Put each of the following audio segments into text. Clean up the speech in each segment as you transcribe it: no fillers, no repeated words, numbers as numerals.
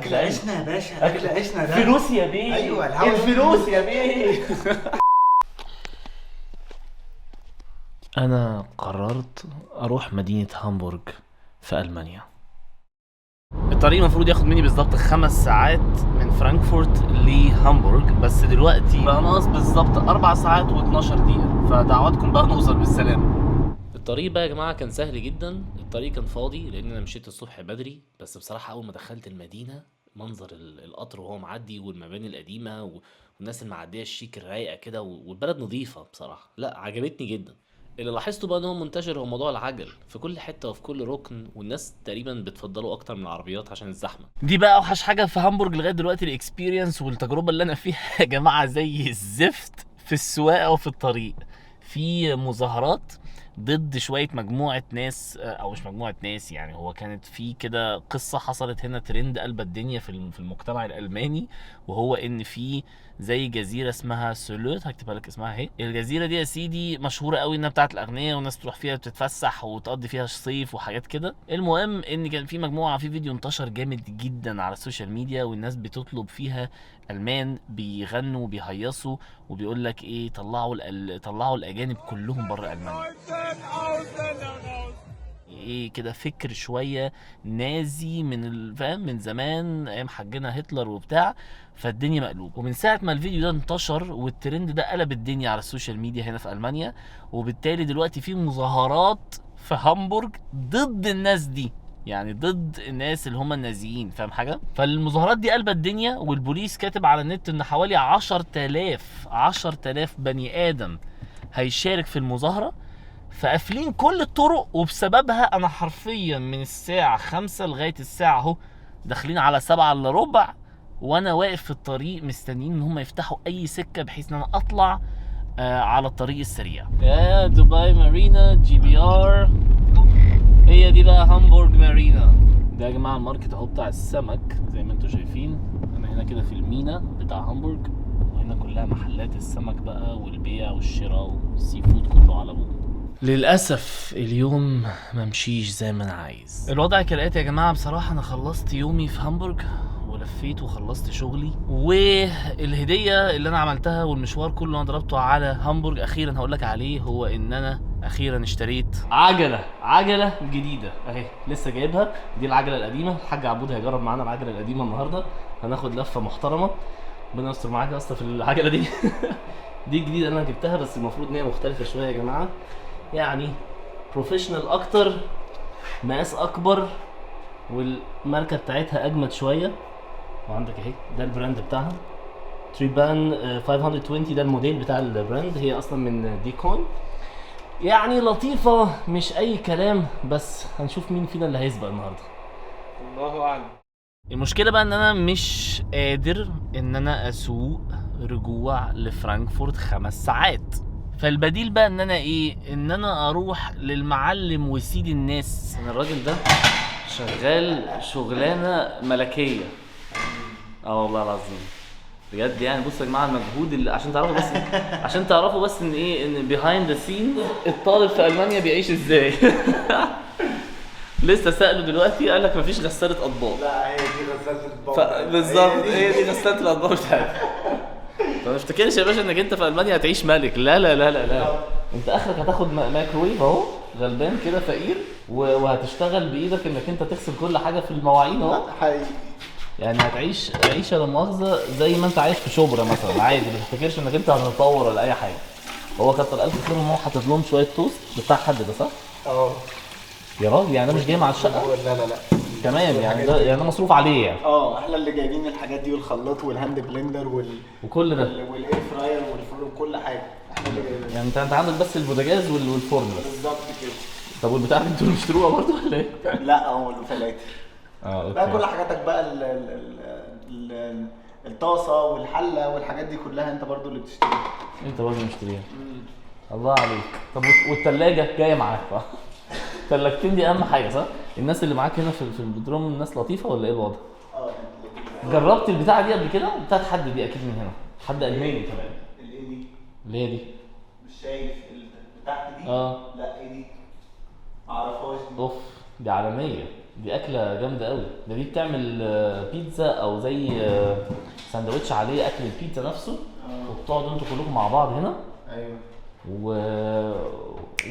اكل عيشنا يا باشا، اكل عيشنا ده. فلوس يا بيه. ايوه، الهوا. الفلوس يا بيه. انا قررت اروح مدينة هامبورغ في المانيا. الطريق المفروض ياخد مني بالظبط 5 ساعات من فرانكفورت لهامبورغ، بس دلوقتي بقى ناقص بالظبط 4 ساعات و12 دقيقة، فدعواتكم بقى نوصل بالسلامة. الطريق بقى يا جماعة كان سهل جدا، الطريق كان فاضي لأن أنا مشيت الصبح بدري. بس بصراحة أول ما دخلت المدينة، منظر القطر وهو معدي والمباني القديمة والناس المعدية الشيك الرايقة كده والبلد نظيفة، بصراحة لا عجبتني جدا. اللي لاحظته بقى ان هو منتشر هو موضوع العجل في كل حتة وفي كل ركن، والناس تقريبا بتفضله اكتر من العربيات عشان الزحمه. دي بقى اوحش حاجة في هامبورج لغاية دلوقتي، ال experience والتجربة اللي انا فيها يا جماعة زي الزفت في السواقة وفي الطريق. في مظاهرات ضد شوية مجموعة ناس، او مش مجموعة ناس يعني، هو كانت في كده قصة حصلت هنا، ترند قلب الدنيا في المجتمع الالماني، وهو ان في زي جزيرة اسمها سولوت، هكتبها لك اسمها اهي. الجزيرة دي يا سيدي مشهورة قوي انها بتاعت الاغنياء، والناس تروح فيها بتتفسح وتقضي فيها الصيف وحاجات كده. المهم ان كان في مجموعه، في فيديو انتشر جامد جدا على ال social media، والناس بتطلب فيها، المان بيغنوا وبيهيصوا وبيقول لك ايه، طلعوا الاجانب كلهم بره المانيا. ايه كده، فكر شوية نازي من الفهم من زمان ايام حجنا هتلر وبتاع، فالدنيا مقلوبه. ومن ساعة ما الفيديو ده انتشر والترند ده قلب الدنيا على ال social media هنا في المانيا، وبالتالي دلوقتي في مظاهرات في هامبورج ضد الناس دي، يعني ضد الناس اللي هم النازيين، فاهم حاجة؟ فالمظاهرات دي قلبت الدنيا، والبوليس كاتب على النت ان حوالي 10000 بني ادم هيشارك في المظاهره، فقافلين كل الطرق. وبسببها انا حرفيا من الساعة 5 لغاية الساعة اهو داخلين على 6:45 وانا واقف في الطريق مستنيين ان هم يفتحوا اي سكة بحيث ان انا اطلع على الطريق السريع. يا دبي مارينا JBR، هي دي بقى هامبورج مارينا. ده يا جماعة ال market اهو بتاع السمك زي ما انتم شايفين. انا هنا كده في المينا بتاع هامبورج، وهنا كلها محلات السمك بقى والبيع والشراء وال seafood كله على ابوه. للأسف اليوم ما مشيش زي ما أنا عايز. الوضع كالآتي يا جماعة، بصراحة أنا خلصت يومي في هامبورج ولفيت وخلصت شغلي، والهدية اللي أنا عملتها والمشوار كله أنا ضربته على هامبورج أخيرا هقول لك عليه، هو إن أنا أخيرا اشتريت عجلة جديدة أهي لسه جايبها. دي العجلة القديمة، الحاج عبود هيجرب معانا العجلة القديمة النهاردة، هناخد لفة محترمة. ربنا يستر معاك يا اسطى في العجلة دي. دي الجديدة اللي أنا جبتها، بس المفروض إن هي مختلفة شوية يا جماعة، يعني professional اكتر، مقاس اكبر، والماركه بتاعتها اجمد شويه. وعندك اهي ده ال brand بتاعها تريبان 520، ده الموديل بتاع ال brand، هي اصلا من ديكون، يعني لطيفة مش اي كلام. بس هنشوف مين فينا اللي هيسبق النهارده. الله اعلم. المشكلة بقى ان انا مش قادر ان انا اسوق رجوع لفرانكفورت 5 ساعات، فالبديل بقى ان انا ايه، ان انا اروح للمعلم وسيد الناس. انا الراجل ده شغال شغلانة ملكية، اه والله العظيم بجد. يعني بصوا يا جماعة المجهود اللي عشان تعرفوا بس ان ايه، ان behind the scene الطالب في المانيا بيعيش ازاي. لسه سأله دلوقتي قال لك مفيش غسالة اطباق. لا، هي دي غسالة الاطباق. بالظبط، هي دي غسالة الاطباق بتاعتي. فما تفتكرش يا باشا انك انت في المانيا هتعيش ملك، لا لا لا لا لا، انت اخرك هتاخد مايكرويف اهو، غلبان كده فقير، وهتشتغل بايدك انك انت تغسل كل حاجة في المواعين اهو. حقيقي. يعني هتعيش عيشه لا مؤاخذة زي ما انت عايش في شبرا مثلا عادي، ما تفتكرش انك انت هتتطور ولا اي حاجه. هو كتر الف خير ان هو حاطط لهم شوية توست بتاع حد ده، صح؟ اه. يا راجل، يعني ده مش جاي مع الشقة؟ لا لا لا. تمام، يعني ده يعني ده مصروف عليه يعني. اه، احنا اللي جايبين الحاجات دي والخلاط وال hand blender وكل ده. وال air fryer والفرن وكل حاجه، احنا اللي جايبينها. يعني انت عندك بس البوتاجاز والفرن بس. بالظبط كده. طب والبتاع اللي انتوا اللي بتشتروها برضه ولا ايه؟ لا، هو الفلاتر بقى كل حاجاتك بقى ال الطاسه والحله والحاجات دي كلها انت برضو اللي بتشتريها. انت برضه مشتريها. الله عليك. طب والتلاجة جاية معاك صح؟ التلاجتين دي اهم حاجة صح؟ الناس اللي معاك هنا في البدروم ناس لطيفة ولا ايه الوضع؟ اه. جربت البتاعه دي قبل كده؟ بتاعت حد دي اكيد من هنا، حد الماني كمان. الايه دي؟ اللي هي دي. مش شايف اللي تحت دي؟ اه. لا، ايه دي؟ معرفهاش دي. اوف، دي عالمية. دي اكله جامدة قوي. ده دي بتعمل بيتزا او زي سندوتش عليه اكل البيتزا نفسه، وبتقعدوا انتوا كلكم مع بعض هنا. ايوه.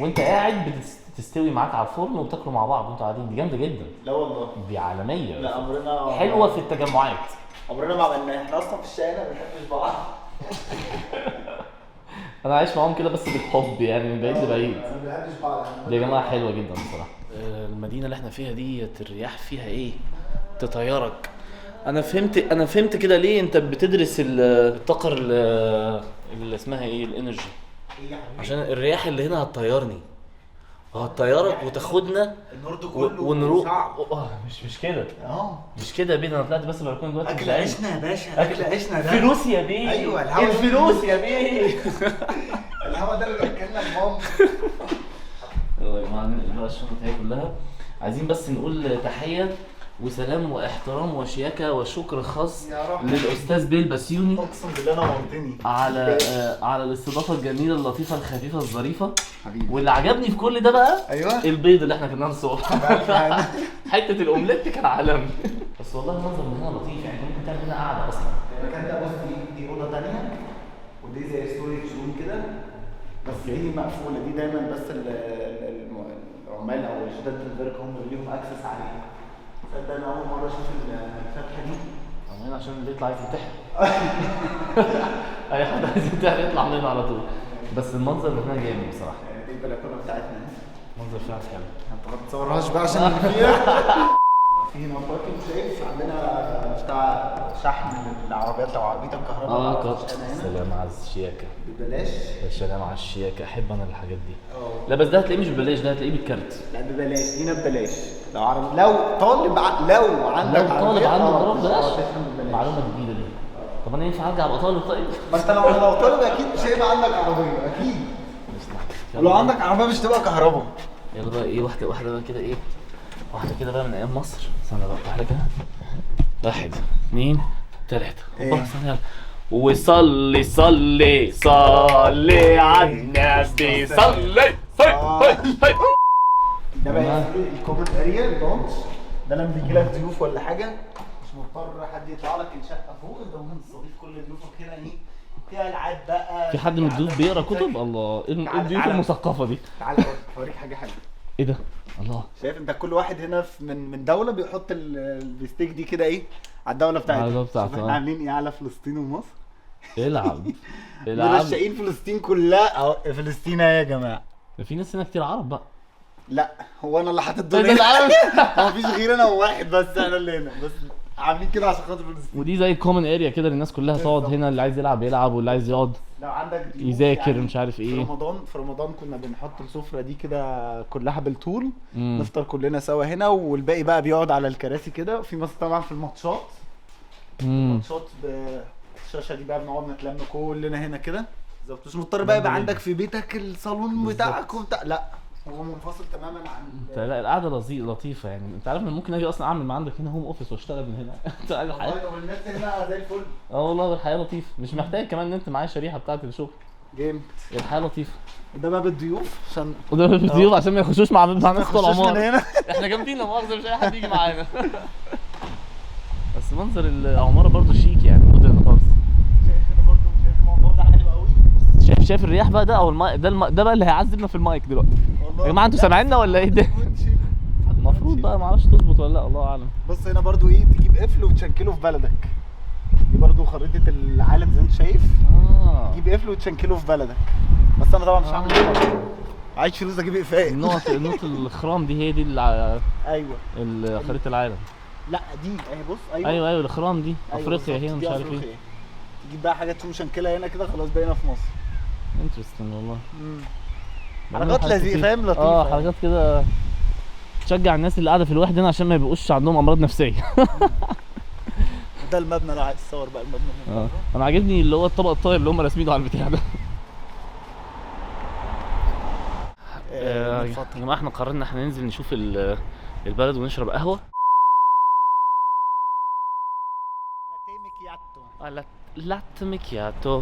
وانت قاعد بتستوي معاك على الفرن وبتاكلوا مع بعض وانتوا قاعدين. دي جامدة جدا. لا والله دي عالمية. لا عمرنا حلوة في التجمعات. عمرنا ما عملناها، احنا اصلا في الشقة هنا ما بنحبش بعض. انا عايش معاهم كده بس بالحب يعني، من بعيد لبعيد. ما بنحبش بعض. دي يا جماعة حلوة جدا بصراحة. المدينة اللي احنا فيها دي الرياح فيها ايه؟ تطيرك. انا فهمت كده ليه انت بتدرس الطاقة اللي اسمها ايه، ال energy. عشان الرياح اللي هنا هتطيرني، هتطيرك وتاخدنا النور ده كله ونروح. صعب. مش كده. مش كده يا بيه، انا طلعت بس البلكونه دلوقتي. اكل عيشنا يا باشا، اكل عيشنا ده. فلوس يا بيه. ايوه، الهوا. الفلوس يا بيه. الهوا ده اللي بياكلنا الماما. يلا يا جماعة ننقل بقى الشنط هي كلها. عايزين بس نقول تحية وسلام واحترام وشياكه وشكر خاص للاستاذ بيل بسيوني. اقسم بالله نورتني على الاستضافة الجميلة اللطيفة الخفيفة الظريفة حبيبي. واللي عجبني في كل ده بقى ايوه البيض اللي احنا كنا الصبح. حتة الاومليت كان عالمي. بس والله المنظر من هنا لطيف يعني، ممكن تعمل هنا قاعدة اصلا. المكان ده بص، دي اوضة ثانية، ودي زي storage room كده، بس دي مقفولة، دي دايما بس العمال او الشتات هم اللي ليهم access عليها. تصدق انا اول مرة اشوف الفتحة دي. عمالين عشان اللي يطلع عايز ينتحر. اي حد عايز ينتحر يطلع منه على طول. بس المنظر من هنا جامد بصراحة. دي البلكونه بتاعتنا. منظر فعلا حلو. انت ما بتصورهاش بقى عشان فيها. في هنا parking، شايف عندنا بتاع شحن للعربيات لو عربيتك كهرباء. سلام على الشياكه. ببلاش. يا سلام على الشياكه، احب انا الحاجات دي. لا بس ده هتلاقيه مش ببلاش، ده هتلاقيه بالكارت. لا ببلاش، لينا ببلاش. لو عرب، لو طالب لو عندك لو طالب عنده ضرب ببلاش. معلومة جديدة دي. طب انا ينفع ارجع ابقى طالب طيب؟ ما انت لو طالب اكيد مش هيبقى عندك عربية، اكيد. لو عندك عربية مش تبقى كهرباء. يلا بقى ايه، واحدة واحدة بقى كده، ايه واحدة كده بقى من ايام مصر. استنى بقى واحدة كده، 1 2 3. هوبا استنى يلا. وصلي صلي صلي على النبي، صلي صلي صلي. ده بقى ال common area ال lounge ده، لما بيجي لك ضيوف ولا حاجة مش مضطر حد يطلع لك الشقة فوق، انت ممكن تستضيف كل ضيوفك هنا. ايه فيها العاب بقى. في حد من الضيوف بيقرا كتب؟ الله، ايه الضيوف المثقفه دي؟ تعالى اوريك حاجة حلوة. ايه ده؟ الله. شايف انت كل واحد هنا من دولة بيحط البستيك دي كده ايه على الدولة بتاعته. على الدولة بتاعته. احنا عاملين ايه على فلسطين ومصر؟ العب العب. مرشقين فلسطين كلها اهو، فلسطين اهي يا جماعة. ده في ناس هنا كتير عرب بقى. لا هو انا اللي حاطط دول هنا. هو مفيش غير انا وواحد بس، انا اللي هنا بس، عاملين كده عشان خاطر فلسطين. ودي زي common area كده للناس كلها تقعد هنا، اللي عايز يلعب يلعب، واللي عايز يقعد لو عندك يذاكر يعني مش عارف ايه. في رمضان كنا بنحط السفرة دي كده كلها بالطول، نفطر كلنا سوا هنا، والباقي بقى بيقعد على الكراسي كده. في مثلا طبعا في الماتشات، الماتشات بالشاشة دي بقى بنقعد نتلم كلنا هنا كده بالظبط. مش مضطر بقى يبقى عندك في بيتك الصالون بتاعك وبتاع، لا هو منفصل تماما عن. لا القعدة لطيفة يعني. انت عارف ان ممكن اجي اصلا اعمل ما عندك هنا home office واشتغل من هنا. انت عارف الحياة والناس هنا زي الفل. والله الحياة لطيفة، مش محتاج كمان ان انت معايا شريحة بتاعت الشغل. جامد الحياة لطيفة. ده باب الضيوف عشان وده باب الضيوف عشان ما يخشوش مع ناس بتوع العمارة. هنا احنا جامدين لا مؤاخذة، مش اي حد يجي معانا. بس منظر العمارة برضو شيك يعني، modern خالص. شايف هنا برضو، شايف الموضوع ده حلو قوي. شايف الرياح بقى ده، او المايك ده، ده بقى اللي هيعذبنا في المايك دلوقتي. يا جماعة انتوا سامعيننا ولا ايه ده؟ المفروض بقى معرفش تظبط ولا لا، الله اعلم. بص هنا برضو ايه، تجيب قفل وتشنكله في بلدك. دي برضو خريطة العالم زي ما انت شايف. تجيب قفل وتشنكله في بلدك. بس انا طبعا مش هعمل كده، عايز فلوس اجيب قفاية. النقط الخرام دي هي دي ايوه خريطة العالم. لا دي اهي بص. ايوه ايوه الخرام دي. أيوة افريقيا هي مش عارف ايه. تجيب بقى حاجات تشنكلها هنا كده، خلاص بقينا في مصر. interesting والله. حركات لذيذة فاهم، لطيفة. حركات كده تشجع الناس اللي قاعدة في الوحدة هنا عشان ما يبقوش عندهم امراض نفسية. ده المبنى لو عايز تصور بقى المبنى. انا عاجبني اللي هو الطبق الطاير اللي هم راسمينه على البتاع ده. يا جماعة احنا قررنا احنا ننزل نشوف البلد ونشرب قهوة. latte macchiato. latte macchiato.